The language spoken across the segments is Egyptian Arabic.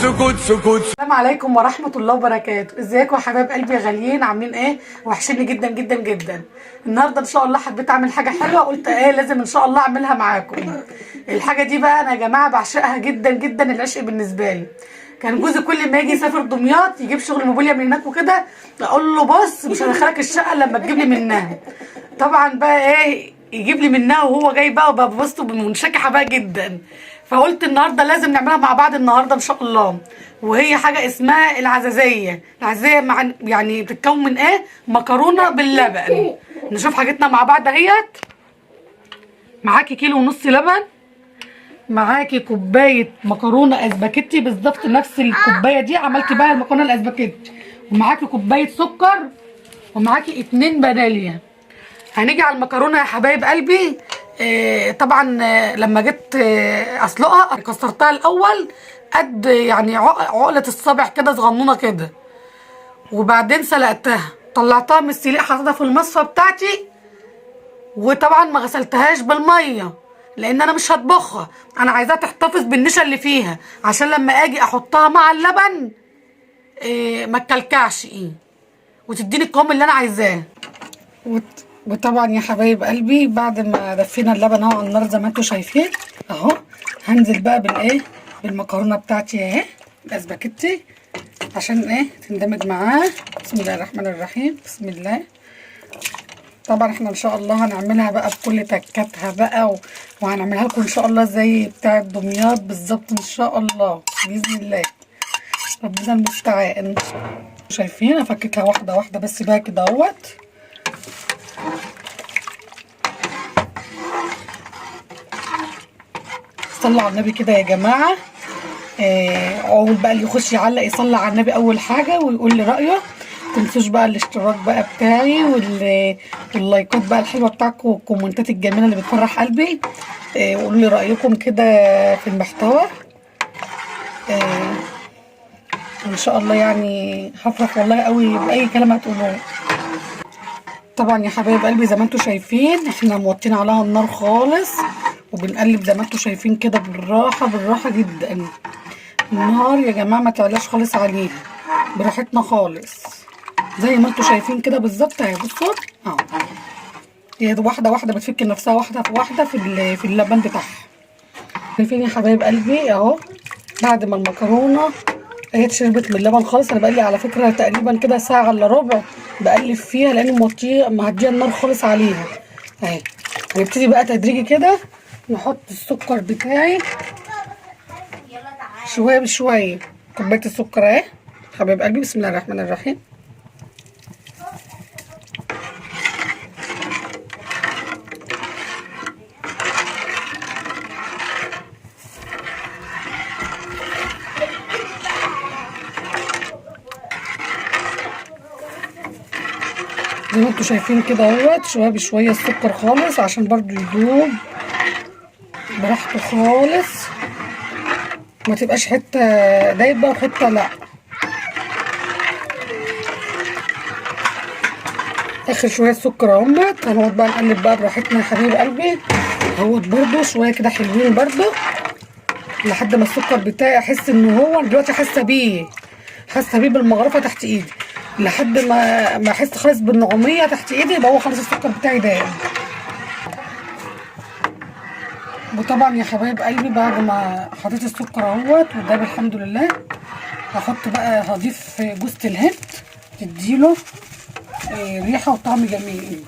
سكوت سكوت. السلام عليكم ورحمة الله وبركاته. ازيكم يا حبايب قلبي يا غاليين؟ عاملين ايه؟ وحشيني جدا جدا جدا. النهارده ان شاء الله حبيت اعمل حاجة حلوة، قلت ايه لازم ان شاء الله اعملها معاكم. الحاجة دي بقى انا يا جماعة بعشقها جدا جدا، العشق بالنسبة لي. كان جوزي كل ما يجي يسافر دمياط يجيب شغل موبيليا من هناك وكده، اقول له بص مش هدخلك الشقة لما تجيب لي منها. طبعا بقى ايه يجيب لي منها وهو جاي بقى، وببص منشكحه بقى جدا. فقلت النهارده لازم نعملها مع بعض النهارده ان شاء الله. وهي حاجة اسمها العزازيه. العزازيه مع يعني بتتكون من ايه؟ مكرونه باللبن. نشوف حاجتنا مع بعض اهيت. معاكي 1.5 كيلو لبن، معاكي كوباية مكرونه اسباجيتي بالظبط نفس الكوباية دي عملت بيها المكرونه الاسباجيتي، ومعاكي كوباية سكر، ومعاكي 2 فانيليا. هنيجي على المكرونه يا حبايب قلبي. طبعا لما جيت اسلقها كسرتها الاول قد يعني عقله الصابع كده صغنونه كده، وبعدين سلقتها، طلعتها من السليق حطيتها في المصفى بتاعتي، وطبعا ما غسلتهاش بالمية لان انا مش هطبخها، انا عايزاها تحتفظ بالنشا اللي فيها عشان لما اجي احطها مع اللبن ما تكلكعش وتديني القوام اللي انا عايزاه. وطبعا يا حبايب قلبي بعد ما دفينا اللبن اهو على النار زي ما انتم شايفين اهو، هنزل بقى بالايه بالمكرونه بتاعتي اهي الاسباجيتي عشان ايه تندمج معاه. بسم الله الرحمن الرحيم، بسم الله. طبعا احنا ان شاء الله هنعملها بقى بكل تكاتها بقى وهنعملها لكم ان شاء الله زي بتاعه دمياط بالظبط ان شاء الله باذن الله، ربنا المستعان. شايفين افككها واحدة واحدة بس بقى كده اهوت. صلوا على النبي كده يا جماعة. اول بقى اللي يخش يعلق يصلي على النبي اول حاجة ويقول لي رايه. متنسوش بقى الاشتراك بقى بتاعي واللايكات بقى الحلوة بتاعكم والكومنتات الجميلة اللي بتفرح قلبي. وقولوا لي رايكم كده في المحتوى. وان شاء الله يعني هفرح والله قوي باي كلام هتقولوه. طبعا يا حبايب قلبي زي ما انتم شايفين احنا موطين عليها النار خالص، وبنقلب زي ما انتم شايفين كده بالراحة بالراحة جدا. النار يا جماعة ما تعلاش خالص عليها، براحتنا خالص زي ما انتم شايفين كده بالظبط اهي. بصوا اهو، هي واحدة واحدة بتفك نفسها واحدة في واحدة في اللبن بتاعها. شايفين يا حبايب قلبي اهو بعد ما المكرونه هي شربت من اللبن خالص. انا بقلي على فكرة تقريبا كده ساعة الا ربع بقلب فيها لان موطيه مهديه النار خالص عليها اهي. هنبتدي بقى تدريجي كده نحط السكر بتاعي شوية بشوية. كوباية السكر اهي حبايب قلبي، بسم الله الرحمن الرحيم. زي ما انتوا شايفين كده اهوت شوية بشوية السكر خالص عشان برضو يدوب براحته خالص، ما تبقاش حتة دايبه وحتة لا. اخر شوية سكر اهوت. هنقعد بقى نقلب بقى براحتنا يا حبيب قلبي اهوت، برضو شوية كده حلوين برضو لحد ما السكر بتاعي احس ان هو دلوقتي حاسه بيه، حاسه بيه بالمغرفه تحت ايدي، لحد ما احس خالص بالنعوميه تحت ايدي يبقى هو خلاص السكر بتاعي دايب. وطبعا يا حبايب قلبي بعد ما حطيت السكر اهوت وده الحمد لله، هحط بقى هضيف جوزة الهند تديله ريحه وطعم جميل.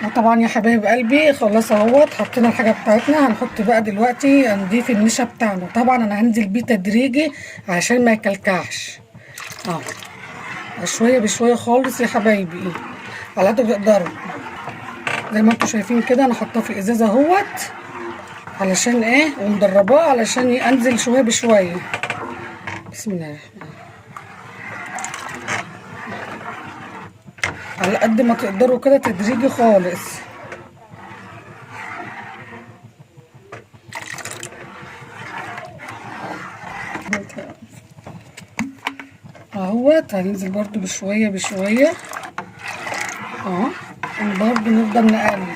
وطبعا يا حبايب قلبي خلاص اهوت حطينا الحاجة بتاعتنا. هنحط بقى دلوقتي هنضيف النشا بتاعنا. طبعا انا هنزل بيه تدريجي عشان ما يكلكعش اهو، شوية بشوية خالص يا حبايبي على قد ما تقدروا. زي ما انتم شايفين كده انا حاطاه في ازازة اهوت علشان ايه، ومدرباه علشان انزل شوية بشوية. بسم الله الرحمن الرحيم. على قد ما تقدروا كده تدريجي خالص. اهوت هننزل برضو بشوية بشوية اهو، وبرضو نفضل نقلب.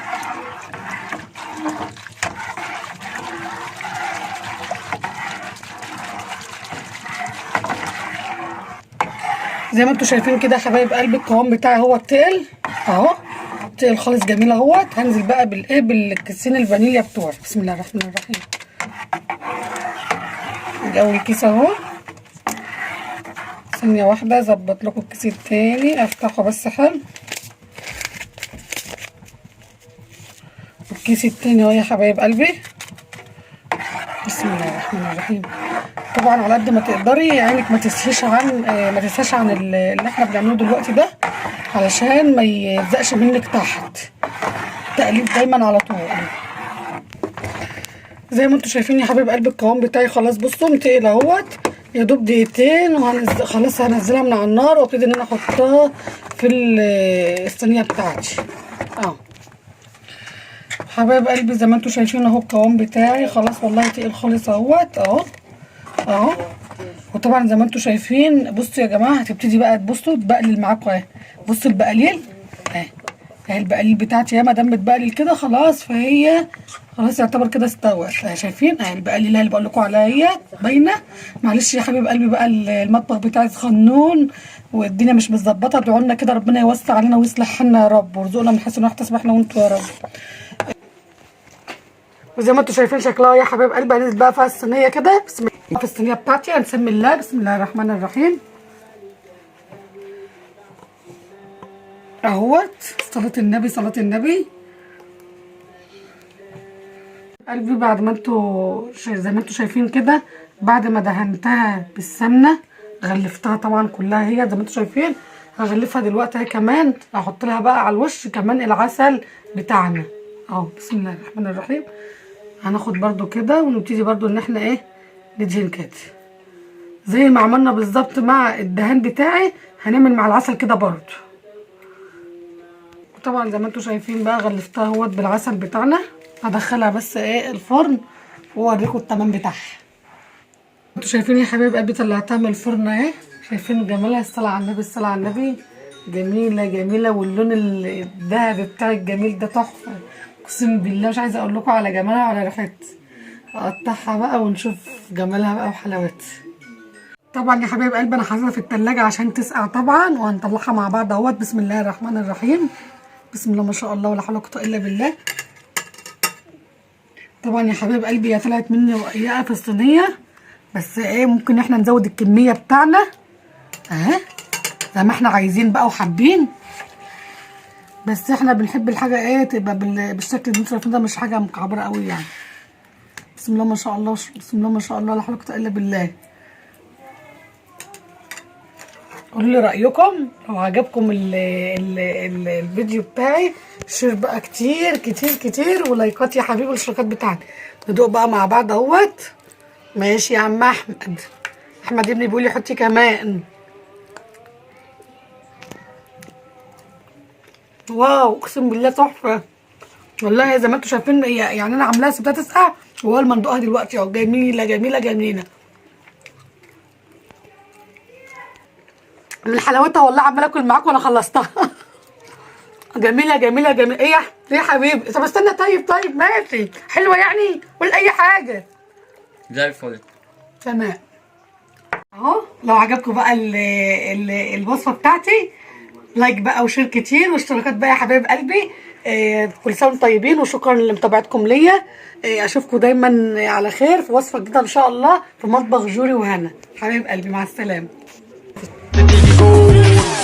زي ما انتوا شايفين كده يا حبايب قلبي القوام بتاعي هو التقل اهو، تقل خالص جميل اهوت. هنزل بقى بالايه، بالكيسين الفانيليا بتوعي. بسم الله الرحمن الرحيم. ادي اول كيس اهو. ثانية واحدة اظبط لكم الكيس التاني، افتحه بس حلو. الكيس التاني اهو يا حبايب قلبي. بسم الله الرحمن الرحيم. طبعا على قد ما تقدري عينك ما تسهيش عن ما تسهاش عن اللي احنا بنعمله دلوقتي ده، علشان ما يلزقش منك تحت. تقليب دايما على طول. زي ما انتوا شايفين يا حبايب قلبي القوام بتاعي خلاص، بصوا متقل اهوت، يا دوب دقيقتين وهنزل خلاص، هنزلها من على النار وابتدي ان انا احطها في الصينية بتاعتي اهو. حبايب قلبي زي ما انتوا شايفين اهو القوام بتاعي خلاص والله تقيل خالص اهوت اهو اهو. وطبعا زي ما انتوا شايفين بصوا يا جماعة، هتبتدي بقى تبصوا تبقلل معاكم اهي. بصوا البقاليل اهي، اهي البقاليل بتاعتي يا مدام بتبقلل كده خلاص، فهي خلاص يعتبر كده استوت اهي. شايفين اهي البقاليل اللي بقول لكم عليها اهي باينة. معلش يا حبيب قلبي بقى المطبخ بتاعي صغنون والدنيا مش متظبطه، ادعوا لنا كده ربنا يوسع علينا ويصلح حالنا يا رب، ويرزقنا من حيث لا نحتسب احنا وانتوا يا رب. وزي ما انتوا شايفين شكلها يا حبايب قلبي. هنزل بقى في الصينية كده، بسم الله. في الصينية بتاعتي هنسمي الله، بسم الله الرحمن الرحيم اهوت. صلاة النبي صلاة النبي. قلبي بعد ما انتوا زي ما انتوا شايفين كده، بعد ما دهنتها بالسمنه غلفتها طبعا كلها هي زي ما انتوا شايفين. هغلفها دلوقتي اهي كمان، احط لها بقى على الوش كمان العسل بتاعنا اهو. بسم الله الرحمن الرحيم. هناخد برضو كده ونبتدي برضو ان احنا ايه ندهن كده زي ما عملنا بالظبط مع الدهان بتاعي، هنعمل مع العسل كده برضو. وطبعا زي ما انتوا شايفين بقى غلفتها اهوت بالعسل بتاعنا. هدخلها بس ايه الفرن واوريكم التمام بتاعها. انتوا شايفين يا حبايب قلبي طلعتها من الفرن اهي، شايفين جمالها؟ الصلاة على النبي الصلاة على النبي، جميلة جميلة. واللون الذهبي بتاع الجميل ده تحفة، اقسم بالله مش عايزه اقول لكم على جمالها وعلى ريحتها. اقطعها بقى ونشوف جمالها بقى وحلاوتها. طبعا يا حبايب قلبي انا حاططها في التلاجة عشان تسقع طبعا، وهنطلعها مع بعض اهوت. بسم الله الرحمن الرحيم، بسم الله ما شاء الله ولا حول ولا قوة الا بالله. طبعا يا حبايب قلبي هي طلعت مني رقيقه في الصينية، بس ايه ممكن احنا نزود الكمية بتاعنا اهي زي ما احنا عايزين بقى وحابين، بس احنا بنحب الحاجة ايه تبقى بالشكل اللي انتوا شايفينه ده، مش حاجة مكعبره قوي يعني. بسم الله ما شاء الله، بسم الله ما شاء الله، لا حول ولا قوة الا بالله. قولوا لي رايكم لو عجبكم ال ال ال الفيديو بتاعي، share بقى كتير كتير كتير، ولايكات يا حبيبي والاشتراكات بتاعتي. ندوق بقى مع بعض اهوت. ماشي يا عم احمد، احمد ابني بيقول لي حطي كمان. واو اقسم بالله تحفة والله. زي ما انتوا شايفين يعني انا عاملاها سبتها تسقع واول ما ندوقها دلوقتي اهو، جميلة جميلة جميلة من حلاوتها والله. عماله اكل معاكم وانا خلصتها. جميلة جميلة جميلة. ايه يا حبيبي؟ طب استنى، طيب طيب ماشي، حلوة يعني، قول اي حاجة. زي الفل. تمام اهو. لو عجبكم بقى ال ال الوصفة بتاعتي، like بقى و share كتير واشتراكات بقى يا حبايب قلبي. كل سنة وانتم طيبين، وشكرا لمتابعتكم ليا. اشوفكم دايما على خير في وصفه جديدة ان شاء الله في مطبخ جوري وهنا. حبايب قلبي مع السلامة.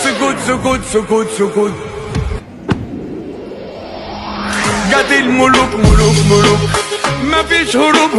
سكوت سكوت سكوت سكوت، جت الملوك ملوك ملوك، مفيش هروب.